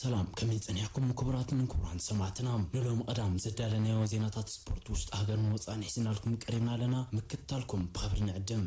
ሰላም፣ ከመይ ጸኒሕኩም ክቡራትን ክቡራን ሰማዕትና? ንሎም ቀዳም ዘዳለናዮ ዜናታት ስፖርት ውሽጢ ሃገርን ወጻእን ሒዝናልኩም ቀሪብና ኣለና። ምክትታልኩም ብኽብሪ ንዕድም።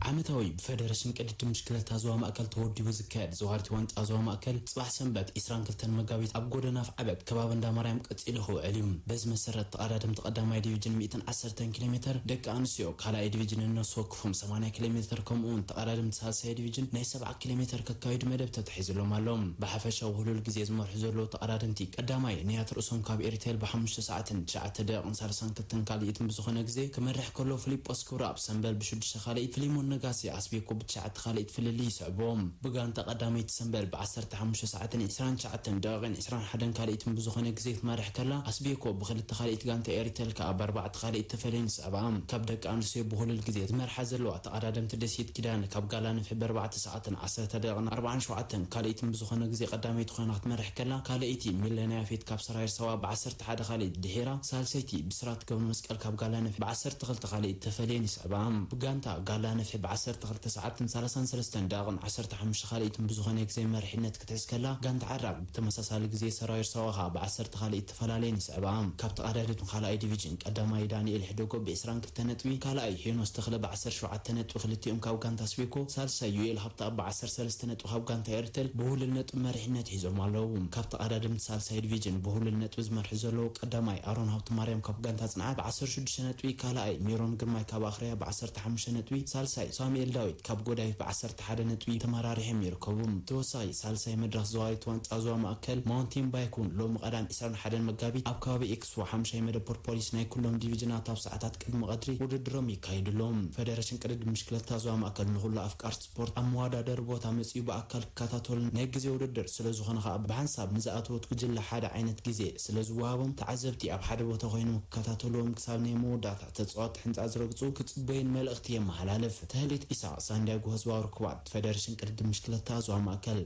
ዓመታዊ ብፈደረሽን ቅድድም ብሽክለታ ዞባ ማእከል ተወዲቡ ዝካየድ ዘዋሪት ዋንጫ ዞባ ማእከል ጽባሕ ሰንበት ዒስራን ክልተን መጋቢት ኣብ ጎደና ኣፍዓበት ከባቢ እንዳ ማርያም ቀጺሉ ክውዕል እዩ። በዚ መሰረት ተቐዳደምቲ ቀዳማይ ዲቪዥን ሚእትን ዓሰርተን ኪሎ ሜተር ደቂ ኣንስትዮ፣ ካልኣይ ዲቪዥን ነፍሲ ወክፎም ሰማንያ ኪሎ ሜተር ከምኡ እውን ተቐዳደምቲ ሳልሳይ ዲቪዥን ናይ ሰብዓ ኪሎ ሜተር ከካይዱ መደብ ተታሒዙሎም ኣሎ። ብሓፈሻ ውህሉል ግዜ ዝመርሑ ዘለዉ ተቐዳደምቲ ቀዳማይ ንያት ርእሶም ካብ ኤሪቴል ብሓሙሽተ ሰዓትን ትሽዓተ ደቂቕን ሰላሳን ክልተን ካልኢትን ብዝኾነ ግዜ ክመርሕ ከሎ፣ ፊሊጶስ ክብረኣብ ሰምበል ብሽዱሽተ ካልኢት፣ ፊሊሞን ነጋሲ ኣስቤኮ ብትሽዓተ ካልኢት ፍልልይ ይስዕቦም። ብጋንታ ቀዳመይቲ ሰምበል ብዓሰርተ ሓሙሽተ ሰዓትን ዒስራን ትሽዓተን ደቂቕን ዒስራን ሓደን ካልኢትን ብዝኾነ ግዜ ትመርሕ ከላ፣ ኣስቤኮ ብክልተ ካልኢት ጋንታ ኤሪቴል ከኣ ብኣርባዕተ ካልኢት ተፈልየን ይስዕባ። ካብ ደቂ ኣንስትዮ ብሁሉል ግዜ ዝመርሓ ዘለዋ ተቐዳደምቲ ደሴት ኪዳነ ካብ ጋላ ነፍሒ ብኣርባዕተ ሰዓትን ዓሰርተ ደቂቕን ኣርባዓን ሸውዓተን ካልኢትን ብዝኾነ ግዜ ቀዳመይቲ ኮይና ክትመርሕ ከላ፣ ካልኣይቲ ሚለና ያፌት ካብ ሰራየር ሰዋ ብዓሰርተ ሓደ ካልኢት ድሒራ፣ ሳልሰይቲ ብስራት ገብረ መስቀል ካብ ጋላ ነፍሒ ብዓሰርተ ክልተ ካልኢት ተፈልየን ይስዕባ። ብጋንታ ጋላ ነፍሒ ብዓሰርተ ክልተ ሰዓትን ሰላሳን ሰለስተን ደቂቕን ዓሰርተ ሓሙሽተ ካልኢትን ብዝኾነ ግዜ መሪሕነት ክትሕዝ ከላ፣ ጋንታ ዓራግ ብተመሳሳሊ ግዜ ሰራዊር ሰዋኻ ብዓሰርተ ካልኢት ተፈላለየን ይስዕባ። ካብ ተቐዳደምቲ ካልኣይ ዲቪዥን ቀዳማይ ዳንኤል ሕደጎ ብዒስራን ክልተ ነጥቢ፣ ካልኣይ ሄኖስ ተኽለ ብዓሰርተ ሸውዓተ ነጥቢ፣ ክልቲኦም ካብ ጋንታ ስቤኮ፣ ሳልሳይ ዩኤል ሃብተኣብ ብዓሰርተ ሰለስተ ነጥቢ ካብ ጋንታ ኤርቴል ብውህሉል ነጥቢ መሪሕነት ሒዞም ኣለዉ። ካብ ተቐዳደምቲ ሳልሳይ ዲቪዥን ብውህሉል ነጥቢ ዝመርሑ ዘለዉ ቀዳማይ ኣሮን ሃብተማርያም ካብ ጋንታ ጽንዓት ብዓሰርተ ሽዱሽተ ነጥቢ፣ ካልኣይ ሜሮን ግርማይ ካብ ኣኽርያ ብዓሰርተ ሓሙሽተ ነጥቢ፣ ሳልሳይ ሳሙኤል ዳዊት ካብ ጎዳይፍ ብዓሰርተ ሓደ ነጥቢ ተመራሪሖም ይርከቡ። ተወሳኺ ሳልሳይ መድረኽ ዘዋሪት ዋንጫ ዞባ ማእከል ማውንቴን ባይክ እውን ሎሚ ቀዳም ዒስራን ሓደን መጋቢት ኣብ ከባቢ ኤክስፖ ሓምሻይ መደብ ፖርፖሊስ ናይ ኩሎም ዲቪዥናት ኣብ ሰዓታት ቅድሚ ቀትሪ ውድድሮም ይካየዱ ኣለዉ። ፈደረሽን ቅድድም ብሽክለታ ዞባ ማእከል ንኹሉ ኣፍቃርቲ ስፖርት ኣብ መወዳደሪ ቦታ መጺኡ ብኣካል ክከታተሉን ናይ ግዜ ውድድር ስለ ዝኾነ ከኣ ብሓንሳብ ንዝኣተወት ጉጅለ ሓደ ዓይነት ግዜ ስለ ዝወሃቦም፣ ተዓዘብቲ ኣብ ሓደ ቦታ ኮይኖም ክከታተልዎም ክሳብ ናይ መወዳእታ ተጻወትቲ ሕንጻ ዝረግጹ ክጽበዩን መልእኽቲ የመሓላልፍ። ተህሊት ኢሳቕ፣ ሳንዲያጎ ህዝባዊ ርክባት፣ ፈደረሽን ቅድድም ብሽክለታ ዞባ ማእከል።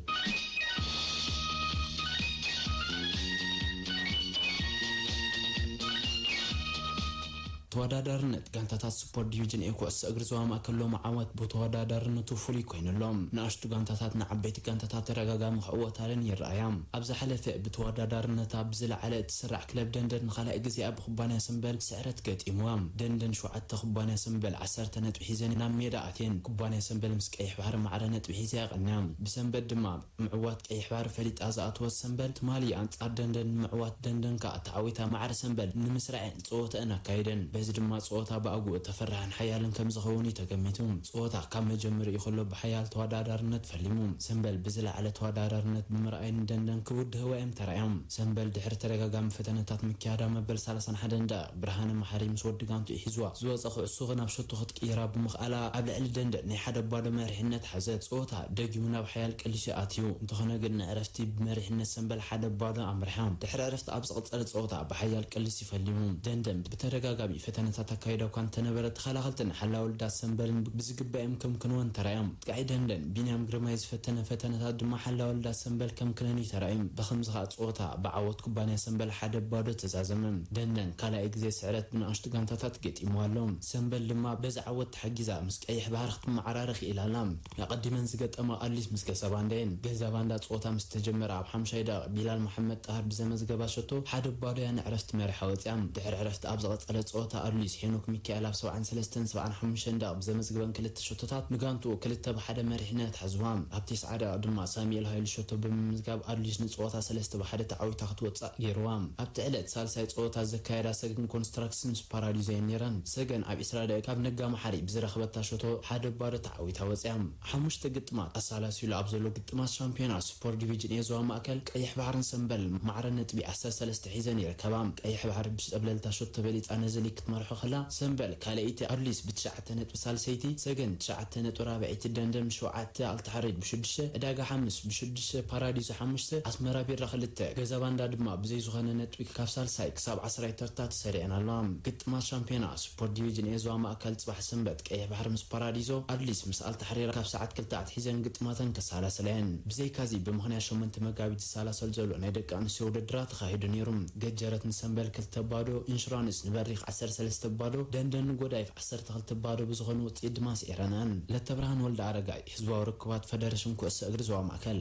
ተወዳዳርነት ጋንታታት ስፖርት ዲቪዥን ኤ ኩዕሶ እግሪ ዞባ ማእከል ሎሚ ዓወት ብተወዳዳርነቱ ፍሉይ ኮይኑ ኣሎ። ንኣሽቱ ጋንታታት ንዓበይቲ ጋንታታት ተደጋጋሚ ክዕወታለን ይረኣያ። ኣብ ዝሓለፈ ብተወዳዳርነታ ብዝለዓለ እትስራዕ ክለብ ደንደን ንኻልኣይ ግዜኣ ብኩባንያ ሰምበል ስዕረት ገጢምዋ። ደንደን ሸውዓተ፣ ኩባንያ ሰምበል ዓሰርተ ነጥቢ ሒዘን ናብ ሜዳ ኣትየን። ኩባንያ ሰምበል ምስ ቀይሕ ባሕሪ ማዕረ ነጥቢ ሒዛ እያ ቀንያ። ብሰንበት ድማ ምዕዋት ቀይሕ ባሕሪ ፈሊጣ ዝኣተወት ሰምበል ትማሊ ኣንጻር ደንደን ንምዕዋት ደንደን ከኣ ተዓዊታ ማዕረ ሰምበል ንምስራዕን ጸወተአን ኣካይደን። በዚ ድማ ጸወታ ብኣግኡ ተፈራሕን ሓያልን ከም ዝኸውን እዩ ተገሚቱ። ጸወታ ካብ መጀመሪኡ ከሎ ብሓያል ተወዳዳርነት ፈሊሙ። ሰምበል ብዝለዓለ ተወዳዳርነት ብምርኣይ ንደንደን ክውድህዋ እዮም ተራእዮም። ሰምበል ድሕሪ ተደጋጋሚ ፈተነታት ምክያዳ መበል ሰላሳን ሓደን ደቂቕ ብርሃነ መሓሪ ምስ ወዲ ጋንትኡ ሒዝዋ ዝወጸ ኩዕሶ ናብ ሸቶ ክትቅይራ ብምኽኣላ ኣብ ልዕሊ ደንደን ናይ ሓደ ባዶ መሪሕነት ሓዘት። ጸወታ ደጊሙ ናብ ሓያል ቅልሲ ኣትዩ። እንተኾነ ግን ንዕረፍቲ ብመሪሕነት ሰምበል ሓደ ባዶ ኣምሪሓ። ድሕሪ ዕረፍቲ ኣብ ዝቐጸለ ጸወታ ብሓያል ቅልሲ ፈሊሙ። ደንደን ብተደጋጋሚ ፈተነታት ኣካይዳ እኳ እንተነበረ፣ ተኸላኸልትን ሓላዊ ልዳት ሰምበልን ብዝግባእ እዮም ከምክንወን ተራእዮም። ኣጥቃዒ ደንደን ቢንያም ግርማይ ዝፈተነ ፈተነታት ድማ ሓላዊ ልዳት ሰምበል ከምክነን እዩ ተራእዩ። ብኸምዚ ኸኣ ጸወታ ብዓወት ኩባንያ ሰምበል ሓደ ባዶ ተዛዘመ። ደንደን ካልኣይ ግዜ ስዕረት ብንኣሽቱ ጋንታታት ገጢምዋ ኣሎ። ሰምበል ድማ በዚ ዓወት ተሓጊዛ ምስ ቀይሕ ባሕሪ ክትመዓራረ ክኢላ ኣላ። ኣቐዲመን ዝገጠማ ኣድሊስ ምስ ገዛ ባንዳ እየን። ገዛ ባንዳ ጸወታ ምስ ተጀመረ ኣብ ሓምሻይ ደቂቕ ቢላል መሓመድ ጣህር ብዘመዝገባ ሸቶ ሓደ ባዶ እያ ንዕረፍቲ መሪሓ ወጺኣ። ድሕሪ ዕረፍቲ ኣብ ዝቐጸለ ጸወታ ኣድሊስ ሄኖክ ሚካኤል ኣብ ሰብዓን ሰለስተን ሰብዓን ሓሙሽተን ደቂቕ ብዘመዝግበን ክልተ ሸቶታት ንጋንትኡ ክልተ ብሓደ መሪሕነት ሓዝዋ። ኣብ ተስዓ ደቂቕ ድማ ሳሙኤል ሃይሉ ሸቶ ብምምዝጋብ ኣድሊስ ንጸወታ ሰለስተ ብሓደ ተዓዊታ ክትወጽእ ገይርዋ። ኣብቲ ዕለት ሳልሳይ ጸወታ ዘካየዳ ሰገን ኮንስትራክሽን ምስ ፓራዲዞ እየን ነይረን። ሰገን ኣብ ዒስራ ደቂቕ ካብ ነጋ መሓሪ ብዝረኸበታ ሸቶ ሓደ ባዶ ተዓዊታ ወጺኣ። ሓሙሽተ ግጥማት ኣሳላሲሉ ኣብ ዘሎ ግጥማት ሻምፒዮና ስፖርት ዲቪዥን ኤ ዞባ ማእከል ቀይሕ ባሕርን ሰምበል ማዕረ ነጥቢ ዓሰርተ ሰለስተ ሒዘን ይርከባ። ቀይሕ ባሕሪ ብዝጠብለልታ ሸቶ በሊጻ ነዚ ሊግ ክትመርሖ ከላ፣ ሰምበል ካልኣይቲ፣ ኣድሊስ ብትሽዓተ ነጥቢ ሳልሰይቲ፣ ሰገን ትሽዓተ ነጥቢ ራብዐይቲ፣ ደንደን ብሸውዓተ፣ ኣልታሕሪር ብሽዱሽተ፣ ዕዳጋ ሓሙስ ብሽዱሽተ፣ ፓራዲዞ ሓሙሽተ፣ ኣስመራ ቢራ ክልተ፣ ገዛ ባንዳ ድማ ብዘይ ዝኾነ ነጥቢ ካብ ሳልሳይ ክሳብ ዓስራይ ተርታ ተሰሪዐን ኣለዋ። ግጥማት ሻምፒዮና ስፖርት ዲቪዥን ኤ ዞባ ማእከል ጽባሕ ሰንበት ቀይሕ ባሕሪ ምስ ፓራዲዞ፣ ኣድሊስ ምስ ኣልታሕሪራ ካብ ሰዓት ክልተ ኣትሒዘን ግጥማተን ከሳላስላ እየን። ብዘይካዚ ብምኽንያት ሸሞንተ መጋቢት ዝሳላሰል ዘሎ ናይ ደቂ ኣንስትዮ ውድድራት ተኻሂዱ ነይሩ። ገጀረት ንሰንበል ክልተ ባዶ፣ ኢንሹራንስ ንበሪኽ ዓሰርተ ሰለስተ ባዶ፣ ደንደን ንጎዳይፍ ዓሰርተ ክልተ ባዶ ብዝኾነ ውጽኢት ድማ ስዒረነን። ለተብርሃን ወልደ ኣረጋይ፣ ህዝባዊ ርክባት ፈደረሽን ኩዕሶ እግሪ ዞባ ማእከል።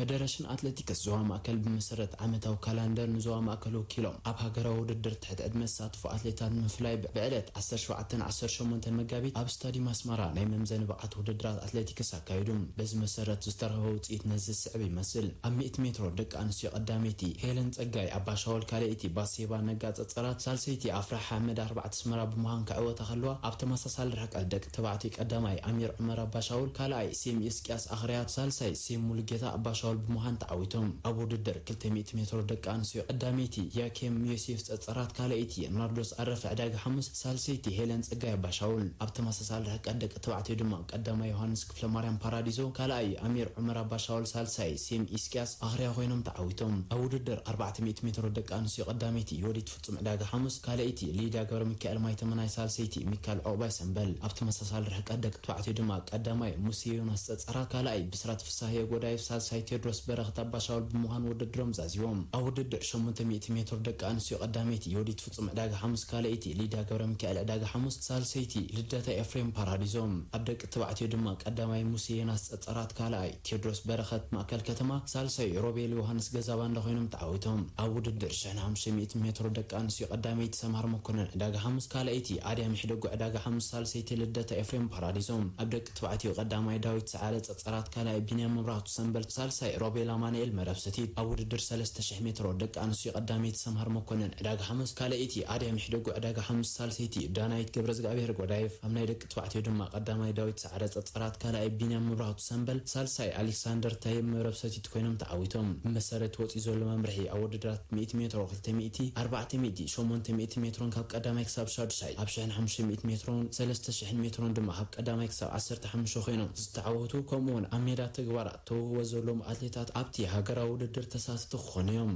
ፈደረሽን ኣትሌቲክስ ዞባ ማእከል ብመሰረት ዓመታዊ ካላንደር ንዞባ ማእከል ወኪሎም ኣብ ሃገራዊ ውድድር ትሕቲ ዕድመ ዝሳተፉ ኣትሌታት ንምፍላይ ብ-፣ ብዕለት ዓሰርተ ሸውዓተን ዓሰርተ ሸሞንተን መጋቢት ኣብ ስታዲየም ኣስመራ ናይ መምዘኒ ብቕዓት ውድድራት ኣትሌቲክስ ኣካይዱ። በዚ መሰረት ዝተረኸበ ውፅኢት ነዚ ዝስዕብ ይመስል። ኣብ ሚእቲ ሜትሮ ደቂ ኣንስትዮ ቀዳመይቲ ሄለን ጸጋይ ኣባሻውል፣ ካልኣይቲ ባሴባ ነጋ ጸጸራት፣ ሳልሰይቲ ኣፍራህ ኣሕመድ ኣርባዕተ ኣስመራ ብምዃን ክዕወታ ከለዋ፣ ኣብ ተመሳሳሊ ርሕቀት ደቂ ተባዕትዮ ቀዳማይ ኣሚር ዑመር ኣባሻውል፣ ካልኣይ ሴም እስቅያስ ኣኽርያት፣ ሳልሳይ ሴም ሙሉጌታ ኣባሻውል ብምዃን ተዓዊቶም። ኣብ ውድድር ክልተ ሚእቲ ሜትሮ ደቂ ኣንስትዮ ቀዳመይቲ ያኬም ዮሴፍ ጸጸራት፣ ካልኣይቲ ናርዶስ ኣረፈ ዕዳጋ ሓሙስ፣ ሳልሰይቲ ሄለን ጸጋይ ኣባሻውል። ኣብ ተመሳሳሊ ርሕቀት ደቂ ተባዕትዮ ድማ ቀዳማይ ዮሃንስ ክፍለማርያም ፓራዲዞ፣ ካልኣይ ኣሚር ዑመር ኣባሻውል፣ ሳልሳይ ሴም ኢስቅያስ ኣኽርያ ኮይኖም ተዓዊቶም። ኣብ ውድድር ኣርባዕተ ሚእቲ ሜትሮ ደቂ ኣንስትዮ ቀዳመይቲ ዮዲት ፍጹም ዕዳጋ ሓሙስ፣ ካልኣይቲ ሊድያ ገብረ ሚካኤል ማይተመናይ፣ ሳልሰይቲ ሚካኤል ዑቕባይ ሰምበል። ኣብ ተመሳሳሊ ርሕቀት ደቂ ተባዕትዮ ድማ ቀዳማይ ሙሴ ዮናስ ጸጸራት፣ ካልኣይ ብስራት ፍሳሄ ጎዳይፍ፣ ሳልሳይ ቴድሮስ በረኸት ኣባሻውል ብምዃን ውድድሮም ዛዚቦም። ኣብ ውድድር ሸሞንተ ሚእቲ ሜትሮ ደቂ ኣንስትዮ ቀዳመይቲ ዮዲት ፍጹም ዕዳጋ ሓሙስ፣ ካልኣይቲ ሊድያ ገብረ ሚካኤል ዕዳጋ ሓሙስ፣ ሳልሰይቲ ልደታ ኤፍሬም ፓራዲዞም። ኣብ ደቂ ተባዕትዮ ድማ ቀዳማይ ሙሴ ዮናስ ጸጸራት፣ ካልኣይ ቴድሮስ በረኸት ማእከል ከተማ፣ ሳልሳይ ሮቤል ዮሃንስ ገዛባንዳ ኮይኖም ተዓዊቶም። ኣብ ውድድር ሽሕን ሓሙሽተ ሚእቲ ሜትሮ ደቂ ኣንስትዮ ቀዳመይቲ ሰምሃር መኮነን ዕዳጋ ሓሙስ፣ ካልኣይቲ ኣድያም ሕደጉ ዕዳጋ ሓሙስ፣ ሳልሰይቲ ልደታ ኤፍሬም ፓራዲዞም። ኣብ ደቂ ተባዕትዮ ቀዳማይ ዳዊት ሰዓረ ጸጸራት፣ ካልኣይ ቢንያም መብራህቱ ሰምበል፣ ሳልሳይ ሮቤል ኣማኑኤል መረብ ሰቲት። ኣብ ውድድር ሰለስተ ሽሕ ሜትሮ ደቂ ኣንስትዮ ቀዳመይቲ ሰምሃር መኮነን ዕዳጋ ሓሙስ፣ ካልኣይቲ ኣድያም ሕደጉ ዕዳጋ ሓሙስ፣ ሳልሰይቲ ዳናይት ገብረዝግኣብሔር ጎዳይፍ። ኣብ ናይ ደቂ ተባዕትዮ ድማ ቀዳማይ ዳዊት ሰዓረ ጸጸራት፣ ካልኣይ ቢንያም መብራህቱ ሰምበል፣ ሳልሳይ ኣሌክሳንደር ታየ መረብ ሰቲት ኮይኖም ተዓዊቶም። ብመሰረት ወጺኡ ዘሎ መምርሒ ኣብ ውድድራት ሚእቲ ሜትሮ፣ ክልተ ሚእቲ፣ ኣርባዕተ ሚእቲ፣ ሸሞንተ ሚእቲ ሜትሮን ካብ ቀዳማይ ክሳብ ሻዱሻይ፣ ኣብ ሽሕን ሓሙሽተ ሚእቲ ሜትሮን ሰለስተ ሽሕን ሜትሮን ድማ ካብ ቀዳማይ ክሳብ ዓሰርተ ሓሙሽተ ኮይኖም ዝተዓወቱ፣ ከምኡ እውን ኣብ ሜዳ ተግባራት ተውህቦ ዘለዎም ኣትሌታት ኣብቲ ሃገራዊ ውድድር ተሳተፍቲ ክኾኑ እዮም።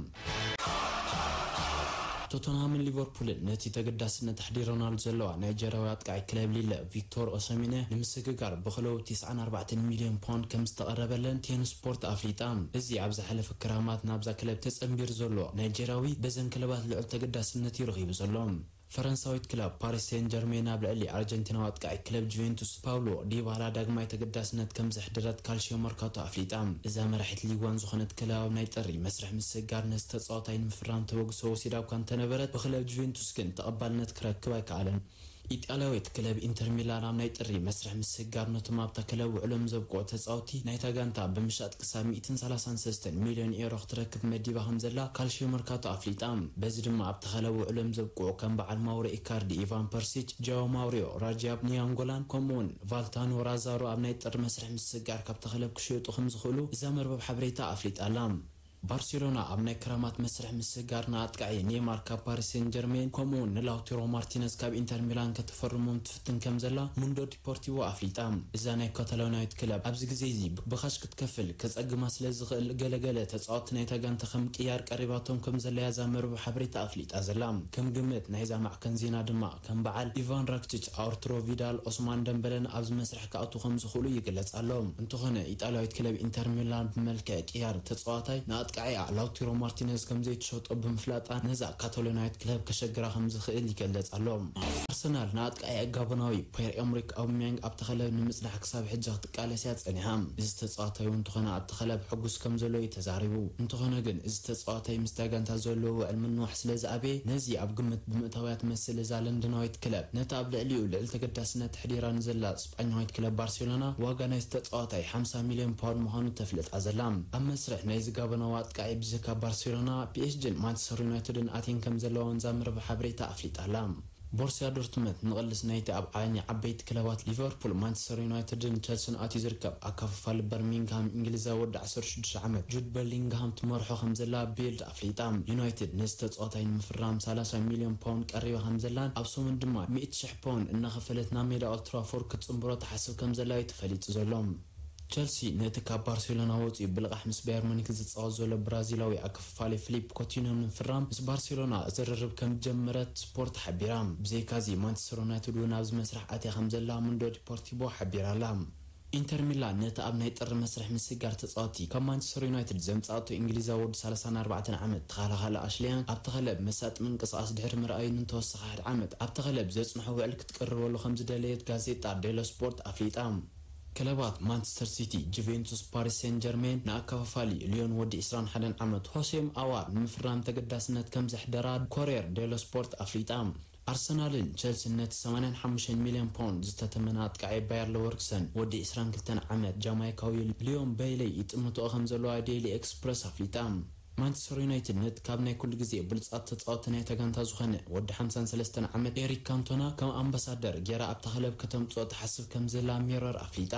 ቶተንሃምን ሊቨርፑልን ነቲ ተገዳስነት ኣሕዲረናሉ ዘለዋ ናይጀርያዊ ኣጥቃዒ ክለብ ሊለ ቪክቶር ኦሰሚነ ንምስግጋር ብክለቡ ተስዓን ኣርባዕተን ሚልዮን ፓውንድ ከም ዝተቐረበለን ቴን ስፖርት ኣፍሊጣ። እዚ ኣብ ዝሓለፈ ክራማት ናብዛ ክለብ ተጸንቢሩ ዘሎ ናይጀርያዊ በዘን ክለባት ልዑል ተገዳስነት እዩ ረኺቡ ዘሎ። ፈረንሳዊት ክለብ ፓሪስ ሴን ጀርሜን ኣብ ልዕሊ ኣርጀንቲናዊ ኣጥቃዒ ክለብ ጁቬንቱስ ፓውሎ ዲባላ ዳግማይ ተገዳስነት ከም ዘሕደረት ካልሽዮ መርካቶ ኣፍሊጣ። እዛ መራሒት ሊግ ዋን ዝኾነት ክለብ ኣብ ናይ ጥሪ መስርሕ ምስግጋር ነዚ ተጻዋታይ ንምፍራም ተበግሶ ወሲዳ እኳ እንተነበረት፣ ብክለብ ጁቬንቱስ ግን ተቐባልነት ክረክብ ኣይከኣለን። ኢጣልያዊት ክለብ ኢንተር ሚላን ኣብ ናይ ጥሪ መስርሕ ምስግጋር ነቶም ኣብታ ክለብ ውዕሎም ዘብቅዑ ተጻወትቲ ናይታ ጋንታ ብምሻጥ ክሳብ ሚእትን ሰላሳን ሰለስተን ሚልዮን ኤሮ ክትረክብ መዲባ ከም ዘላ ካልሽዮ መርካቶ ኣፍሊጣ። በዚ ድማ ኣብታ ክለብ ውዕሎም ዘብቅዑ ከም በዓል ማውሮ ኢካርዲ፣ ኢቫን ፐርሲች፣ ጃኦ ማውሪዮ፣ ራጃብ ኒያንጎላን ከምኡውን ቫልታኖ ራዛሮ ኣብ ናይ ጥሪ መስርሕ ምስግጋር ካብታ ክለብ ክሽየጡ ከም ዝኽእሉ እዛ መርበብ ሓበሬታ ኣፍሊጣ ኣላ። ባርሴሎና ኣብ ናይ ክራማት መስርሕ ምስግጋር ንኣጥቃዒ ኔይማር ካብ ፓሪስ ሴን ጀርሜን ከምኡውን ንላውቴሮ ማርቲነዝ ካብ ኢንተር ሚላን ከተፈርሞም ትፍትን ከም ዘላ ሙንዶ ዲፖርቲቮ ኣፍሊጣ። እዛ ናይ ካታሎናዊት ክለብ ኣብዚ ግዜ እዚ ብካሽ ክትከፍል ከጸግማ ስለ ዝኽእል፣ ገለገለ ተጻወትቲ ናይታ ጋንታ ከም ቅያር ቀሪባቶም ከም ዘላ እያ እዛ መርበብ ሓበሬታ ኣፍሊጣ ዘላ። ከም ግምት ናይዛ ማዕከን ዜና ድማ ከም በዓል ኢቫን ራክቲች፣ ኣርቱሮ ቪዳል፣ ኦስማን ደምበለን ኣብዚ መስርሕ ክኣትዉ ከም ዝኽእሉ ይግለጽ ኣሎ። እንተኾነ ኢጣልያዊት ክለብ ኢንተር ሚላን ብመልክዕ ቅያር ተጻዋታይ ንኣጥቃዒኣ ላውቴሮ ማርቲነዝ ከም ዘይትሸጦ ብምፍላጣ ነዛ ካታሎናዊት ክለብ ከሸግራ ከም ዝኽእል ይገልጽ ኣሎ። ኣርሰናል ንኣጥቃዒ ጋቦናዊ ፒየር ኤምሪክ ኣውባሜያንግ ኣብታ ክለብ ንምጽናሕ ክሳብ ሕጂ ክትቃለስ እያ ጸኒሓ። እዚ ተጻዋታይ እውን እንተኾነ ኣብታ ክለብ ሕጉስ ከም ዘሎ እዩ ተዛሪቡ። እንተኾነ ግን እዚ ተጻዋታይ ምስታ ጋንታ ዘለዎ ውዕል ምንዋሕ ስለ ዝኣበየ ነዚ ኣብ ግምት ብምእታው እያ ትመስል እዛ ለንደናዊት ክለብ ነቲ ኣብ ልዕሊኡ ልዑል ተገዳስነት ኣሕዲራ ንዘላ ስጳኛዊት ክለብ ባርሴሎና ዋጋ ናይዚ ተጻዋታይ ሓምሳ ሚልዮን ፓውንድ ምዃኑ ተፍልጣ ዘላ። ኣብ መስርሕ ናይዚ ጋቦናዊ ኣጥቃዒ ብዘይካ ባርሴሎና፣ ፒኤስጂን ማንቸስተር ዩናይትድን ኣትየን ከም ዘለዋ እውን እዛ መርበብ ሓበሬታ ኣፍሊጣ ኣላ። ቦርሲያ ዶርትመንድ ንቕልስ ናይቲ ኣብ ዓይኒ ዓበይቲ ክለባት ሊቨርፑል፣ ማንቸስተር ዩናይትድን ቸልሲን ኣትዩ ዝርከብ ኣከፋፋሊ በርሚንግሃም እንግሊዛዊ ወዲ ዓሰርተ ሽዱሽተ ዓመት ጁድ በሊንግሃም ትመርሖ ከም ዘላ ቢልድ ኣፍሊጣ። ዩናይትድ ነዚ ተጻዋታይ ንምፍራም ሰላሳ ሚልዮን ፓውንድ ቀሪባ ከም ዘላን ኣብ ሰሙን ድማ ሚእቲ ሽሕ ፓውንድ እናኸፈለት ናብ ሜዳ ኦልትራፎርድ ክትጽንብሮ ትሓስብ ከም ዘላ እዩ ተፈሊጡ ዘሎ። ቸልሲ ነቲ ካብ ባርሴሎና ወጺኡ ብልቓሕ ምስ ባየር ሙኒክ ዝጻወት ዘሎ ብራዚላዊ ኣከፋፋሊ ፊሊፕ ኮቲኖ ንምፍራም ምስ ባርሴሎና ዝርርብ ከም ዝጀመረት ስፖርት ሓቢራ። ብዘይካዚ ማንቸስተር ዩናይትድ እውን ኣብዚ መስርሕ ኣትያ ከም ዘላ ሙንዶ ዲፖርቲቮ ሓቢራ ኣላ። ኢንተር ሚላን ነቲ ኣብ ናይ ጥሪ መስርሕ ምስግጋር ተጻወትቲ ካብ ማንቸስተር ዩናይትድ ዘምጻኣቶ እንግሊዛዊ ወዲ ሰላሳን ኣርባዕተን ዓመት ተኸላኻሊ ኣሽሊ ያንግ ኣብቲ ክለብ መሳጢ ምንቅስቓስ ድሕሪ ምርኣዩ ንተወሳኺ ሓደ ዓመት ኣብቲ ክለብ ዘጽንሖ ውዕል ክትቅርበሉ ከም ዝደለየት ጋዜጣ ዴሎ ስፖርት ኣፍሊጣ። ክለባት ማንቸስተር ሲቲ፣ ጁቬንቱስ፣ ፓሪስ ሴን ጀርሜን ንኣከፋፋሊ ሊዮን ወዲ ዕስራን ሓደን ዓመት ሆሴም ኣዋር ንምፍራም ተገዳስነት ከም ዘሕደራ ኮሬር ዴሎ ስፖርት ኣፍሊጣ። ኣርሰናልን ቸልሲን ነቲ ሰማንያን ሓሙሽተን ሚልዮን ፓውንድ ዝተተመነ ኣጥቃዒ ባየር ለቨርኩሰን ወዲ ዕስራን ክልተን ዓመት ጃማይካዊ ሊዮን በይለይ ይጥምትኦ ከም ዘለዋ ዴይሊ ኤክስፕረስ ኣፍሊጣ። ማንቸስተር ዩናይትድ ነቲ ካብ ናይ ኩሉ ግዜ ብሉጻት ተጻወትቲ ናይታ ጋንታ ዝኾነ ወዲ ሓምሳን ሰለስተን ዓመት ኤሪክ ካንቶና ከም ኣምባሳደር ጌራ ኣብታ ክለብ ከተምጽኦ ትሓስብ ከም ዘላ ሚረር ኣፍሊጣ።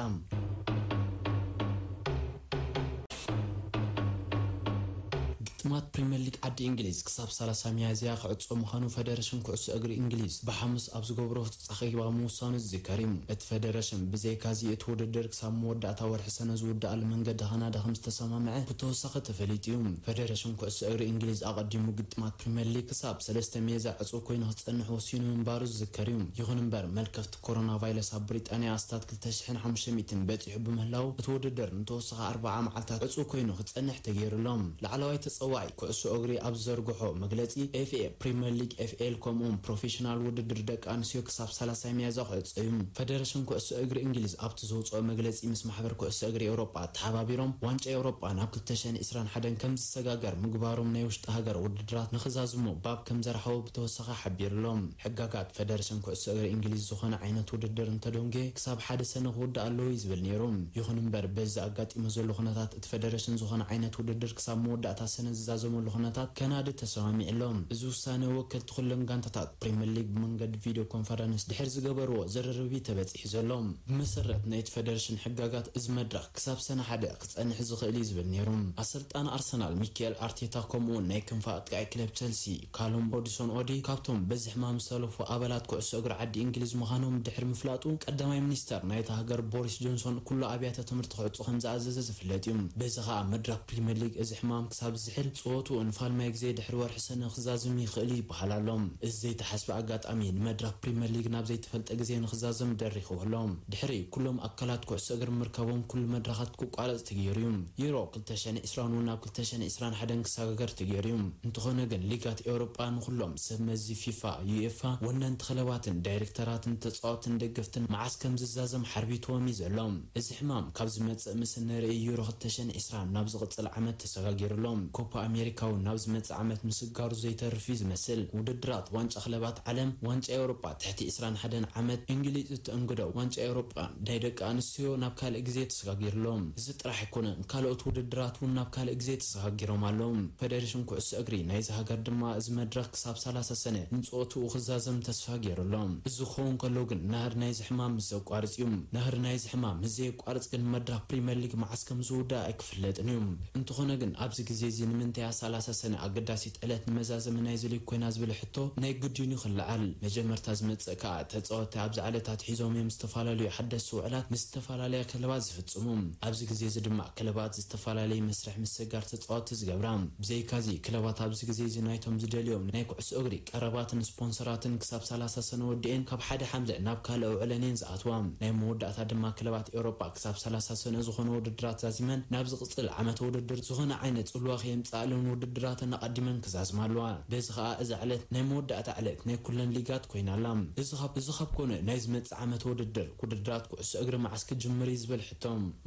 ግጥማት ፕሪምየር ሊግ ዓዲ እንግሊዝ ክሳብ ሰላሳ ሚያዝያ ክዕጾ ምዃኑ ፈደረሽን ኩዕሶ እግሪ እንግሊዝ ብሓሙስ ኣብ ዝገብሮ ኣኼባ ምውሳኑ ዝዝከር እዩ። እቲ ፈደረሽን ብዘይካዚ እቲ ውድድር ክሳብ መወዳእታ ወርሒ ሰነ ዝውዳኣሉ መንገዲ ከናዲ ከም ዝተሰማምዐ ብተወሳኺ ተፈሊጡ እዩ። ፈደረሽን ኩዕሶ እግሪ እንግሊዝ ኣቐዲሙ ግጥማት ፕሪምየር ሊግ ክሳብ ሰለስተ ሚያዝያ ዕጹው ኮይኑ ክጸንሕ ወሲኑ ምንባሩ ዝዝከር እዩ። ይኹን እምበር መልከፍቲ ኮሮና ቫይረስ ኣብ ብሪጣንያ ኣስታት ክልተ ሽሕን ሓሙሽተ ሚእትን በጺሑ ብምህላው እቲ ውድድር ንተወሳኺ ኣርባዓ መዓልታት ዕጹው ኮይኑ ክጸንሕ ተገይሩሎም። ላዕለዋይ ተጸዋዒ ኩዕሶ እግሪ ኣብ ዝዘርግሖ መግለጺ ኤፍኤ፣ ፕሪምየር ሊግ ኤፍኤል ከምኡውን ፕሮፌሽናል ውድድር ደቂ ኣንስትዮ ክሳብ ሰላሳ ሚያዝያ ክዕጾ እዩ። ፈደረሽን ኩዕሶ እግሪ እንግሊዝ ኣብቲ ዘውጽኦ መግለጺ ምስ ማሕበር ኩዕሶ እግሪ ኤውሮጳ ተሓባቢሮም ዋንጫ ኤውሮጳ ናብ ክልተ ሽሕን ዕስራን ሓደን ከም ዝሰጋገር ምግባሮም ናይ ውሽጢ ሃገር ውድድራት ንኽዛዝሙ ባብ ከም ዘርሓዎ ብተወሳኺ ሓቢሩሎም። ሕጋጋት ፈደረሽን ኩዕሶ እግሪ እንግሊዝ ዝኾነ ዓይነት ውድድር እንተደንጎየ ክሳብ ሓደ ሰነ ክውዳእ ኣለዎ እዩ ዝብል ነይሩ። ይኹን እምበር በዚ ኣጋጢሙ ዘሎ ኩነታት እቲ ፈደረሽን ዝኾነ ዓይነት ውድድር ክሳብ መወዳእታ ሰነ ዝዛዘመሉ ኩነታት ከናዲ ተሰማሚዑ ኣሎ። እዚ ውሳነ ወከልቲ ኩለን ጋንታታት ፕሪምየር ሊግ ብመንገዲ ቪድዮ ኮንፈረንስ ድሕሪ ዝገበርዎ ዝርርብ እዩ ተበጺሑ ዘሎ። ብመሰረት ናይቲ ፈደረሽን ሕጋጋት እዚ መድረኽ ክሳብ ሰነ ሓደ ክጸንሕ ዝኽእል እዩ ዝብል ነይሩ። ኣሰልጣኒ ኣርሰናል ሚካኤል ኣርቴታ ከምኡውን ናይ ክንፊ ኣጥቃዒ ክለብ ቸልሲ ካሉም ሆድሶን ኦዲ ካብቶም በዚ ሕማም ዝተለፉ ኣባላት ኩዕሶ እግሪ ዓዲ እንግሊዝ ምዃኖም ድሕሪ ምፍላጡ ቀዳማይ ሚኒስተር ናይታ ሃገር ቦሪስ ጆንሶን ኩሉ ኣብያተ ትምህርቲ ክዕጹ ከም ዝኣዘዘ ዝፍለጥ እዩ። በዚ ኸኣ መድረኽ ፕሪምየር ሊግ እዚ ሕማም ክሳብ ዝዝሕል ጸወትኡ ንፋልማይ ግዜ ድሕሪ ወርሒ ሰነ ክዛዝም ይኽእል እዩ ይበሃል ኣሎ። እዚ ዘይተሓስበ ኣጋጣሚ ንመድረኽ ፕሪምየር ሊግ ናብ ዘይተፈልጠ ግዜ ንኽዛዘም ደሪኽዎ ኣሎ። ድሕሪ ኩሎም ኣካላት ኩዕሶ እግሪ ምርካቦም ኩሉ መድረኻት ክቋረጽ ተገይሩ እዩ። ዩሮ ክልተ ሽሕን ዕስራን እውን ናብ ክልተ ሽሕን ዕስራን ሓደን ክሰጋገር ተገይሩ እዩ። እንተኾነ ግን ሊጋት ኤውሮጳ ንኹሎም ሰብ መዚ ፊፋ፣ ዩኤፋ፣ ወነንቲ ክለባትን ዳይሬክተራትን ተጻወትን ደገፍትን መዓስ ከም ዝዛዘም ሓርቢትዎም እዩ ዘሎ። እዚ ሕማም ካብ ዝመጽእ ምስ እንርኢ ዩሮ ክልተ ሽሕን ዕስራን ናብ ዝቕጽል ዓመት ተሰጋጊሩ ኣሎ። ኮፓ ኣሜሪካ እውን ናብ ዝመጽእ ዓመት ምስጋሩ ዘይተርፍ እዩ ዝመስል። ውድድራት ዋንጫ ክለባት ዓለም፣ ዋንጫ ኤውሮጳ ትሕቲ ዕስራን ሓደን ዓመት እንግሊዝ እትእንግዶ ዋንጫ ኤውሮጳ ናይ ደቂ ኣንስትዮ ናብ ካልእ ግዜ ተሰጋጊሩ ኣሎ። እዚ ጥራሕ ኣይኮነን፣ ካልኦት ውድድራት እውን ናብ ካልእ ግዜ ተሰጋጊሮም ኣለዉ። ፈደሬሽን ኩዕሶ እግሪ ናይዚ ሃገር ድማ እዚ መድረኽ ክሳብ ሰላሳ ሰነ ንጸወትኡ ክዛዘም ተስፋ ገይሩ ኣሎ። እዚ ክኸውን ከሎ ግን ናህሪ ናይዚ ሕማም ምስ ዘቋርጽ እዩ። ናህሪ ናይዚ ሕማም ምስ ዘየቋርጽ ግን መድረኽ ፕሪምየር ሊግ መዓስ ከም ዝውዳእ ኣይክፍለጥን እዩ። እንተኾነ ግን ኣብዚ ግዜ እዚ ንምንታይ እያ ሰላሳ ሰነ ኣገዳሲት ዕለት ንመዛዘሚ ናይዚ ሊግ ኮይና ዝብል ሕቶ ናይ ግድን እዩ ክለዓል። መጀመርታ ዝመጽእ ከኣ ተጻወትቲ ኣብዛ ዕለት ኣትሒዞም እዮም ዝተፈላለዩ ሓደስቲ ውዕላት ምስ ዝተፈላለያ ክለባት ዝፍጽሙ። ኣብዚ ግዜ እዚ ድማ ክለባት ዝተፈላለየ መስርሕ ምስግጋር ተጻወትቲ ዝገብራ። ብዘይካዚ ክለባት ኣብዚ ግዜ እዚ ናይቶም ዝደልዮም ናይ ኩዕሶ እግሪ ቀረባትን ስፖንሰራትን ክሳብ ሰላሳ ሰነ ወዲኤን ካብ ሓደ ሓምለ ናብ ካልእ ኣውዕለን እየን ዝኣትዋ። ናይ መወዳእታ ድማ ክለባት ኤውሮጳ ክሳብ ሰላሳ ሰነ ዝኾነ ውድድራት ዛዚመን ናብ ዝቕጽል ዓመት ውድድር ዝኾነ ዓይነት ጽልዋ ከየምጽኣለን ውድድራተን ኣቐዲመን ክዛዝማ ኣለዋ። በዚ ኸኣ እዛ ዕለት ናይ መወዳእታ ዕለት ናይ ኩለን ሊጋት ኮይና ኣላ። እዚ ካብ እዚ ካብ ኮነ ናይ ዝመጽእ ዓመት ውድድር ውድድራት ኩዕሶ እግሪ መዓስ ክጅምር እዩ ዝብል ሕቶ።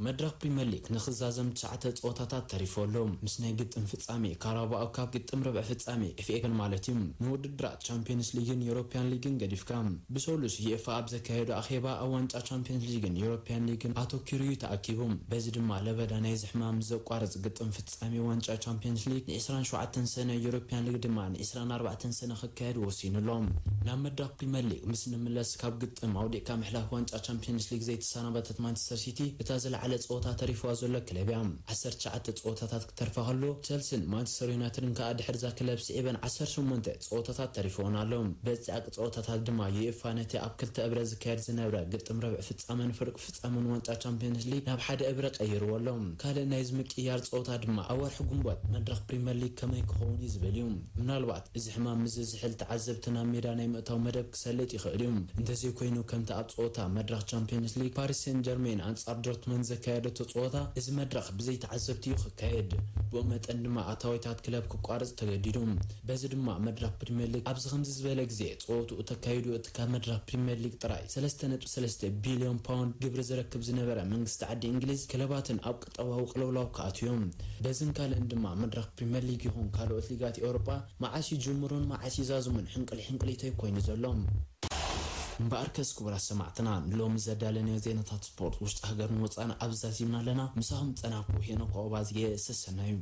መድረኽ ፕሪምየር ሊግ ንኽዛዘም ትሽዓተ ጸወታታት ተሪፎ ኣሎ። ምስ ናይ ግጥም ፍጻሜ ካራባኦ ካፕ፣ ግጥም ርብዒ ፍጻሜ ኤፍኤ ካፕ ማለት እዩ፣ ንውድድራት ቻምፒየንስ ሊግን ዩሮፒያን ሊግን ገዲፍካ። ብሰሉስ ዩኤፋ ኣብ ዘካየዶ ኣኼባ ኣብ ዋንጫ ቻምፒየንስ ሊግን ዩሮፒያን ሊግን ኣተኲሩ እዩ ተኣኪቡ። በዚ ድማ ለበዳ ናይዚ ሕማም ዘቋርጽ ግጥም ፍጻሜ ዋንጫ ቻምፒየንስ ሊግ ንዕስራን ሸውዓተን ሰነ፣ ዩሮፒያን ሊግ ድማ ንዕስራን ኣርባዕተን ሰነ ክካየድ ወሲኑ ኣሎ። ናብ መድረኽ ፕሪምየር ሊግ ምስ ንምለስ ካብ ግጥም ኣውዲቕካ ምሕላፍ ዋንጫ ቻምፒየንስ ሊግ ዘይተሰናበተት ማንቸስተር ሲቲ እታ ዝለዓለ ጸወታ ተሪፍዋ ዘሎ ክለብ እያ። ዓሰርተ ትሽዓተ ጸወታታት ክተርፋ ከሎ ቸልሲን ማንቸስተር ዩናይትድን ከኣ ድሕሪ እዛ ክለብ ስዒበን ዓሰርተ ሸሞንተ ጸወታታት ተሪፍወን ኣሎ። በዚ ጸዓቂ ጸወታታት ድማ ዩኤፋ ነቲ ኣብ ክልተ እብረ ዝካየድ ዝነበረ ግጥም ርብዒ ፍጻመን ፍርቂ ፍጻመን ዋንጫ ቻምፒየንስ ሊግ ናብ ሓደ እብረ ቀይርዎ ኣሎ። ካልእ ናይዚ ምቅይያር ጸወታ ድማ ኣብ ወርሒ ግንቦት መድረኽ ፕሪምየር ሊግ ከመይ ክኸውን እዩ ዝብል እዩ። ምናልባት እዚ ሕማም ምስ ዝዝሕል ተዓዘብቲ ናብ ሜዳ ናይ ምእታው መደብ ክሰልጥ ይኽእል እዩ። እንተዘይኮይኑ ከምቲ ኣብ ጸወታ መድረኽ ቻምፒዮንስ ሊግ ፓሪስ ሴን ጀርሜን ኣንጻር ዶርትመንድ ዘካየደቶ ጸወታ እዚ መድረኽ ብዘይ ተዓዘብቲ እዩ ክካየድ። ብኡ መጠን ድማ ኣታዊታት ክለብ ክቋርጽ ተገዲዱ። በዚ ድማ መድረኽ ፕሪምየር ሊግ ኣብዚ ከምዚ ዝበለ ግዜ ጸወትኡ ተካይዱ እቲ ካብ መድረኽ ፕሪምየር ሊግ ጥራይ ሰለስተ ነጥቢ ሰለስተ ቢልዮን ፓውንድ ግብሪ ዝረክብ ዝነበረ መንግስቲ ዓዲ እንግሊዝ ክለባትን ኣብ ቁጠባዊ ቅልውላው ክኣትዩ እዮም። በዝን ካልእን ድማ መድረኽ ፕሪምየር ሊግ ይኹን ካልኦት ሊጋት ኤውሮጳ መዓስ ይጅምሩን መዓስ ይዛዝሙን ሕንቅል ሕንቅሊተይ ኮይኑ ዘሎ። እምበኣርከስ ክቡራት ሰማዕትና ንሎሚ ዘዳለናዮ ዜናታት ስፖርት ውሽጢ ሃገርን ወፃእን ኣብዚ ዛዚምና ኣለና። ምሳኹም ፀናሕኩ ሄኖክ ኦባዝየ ሰሰናዩ።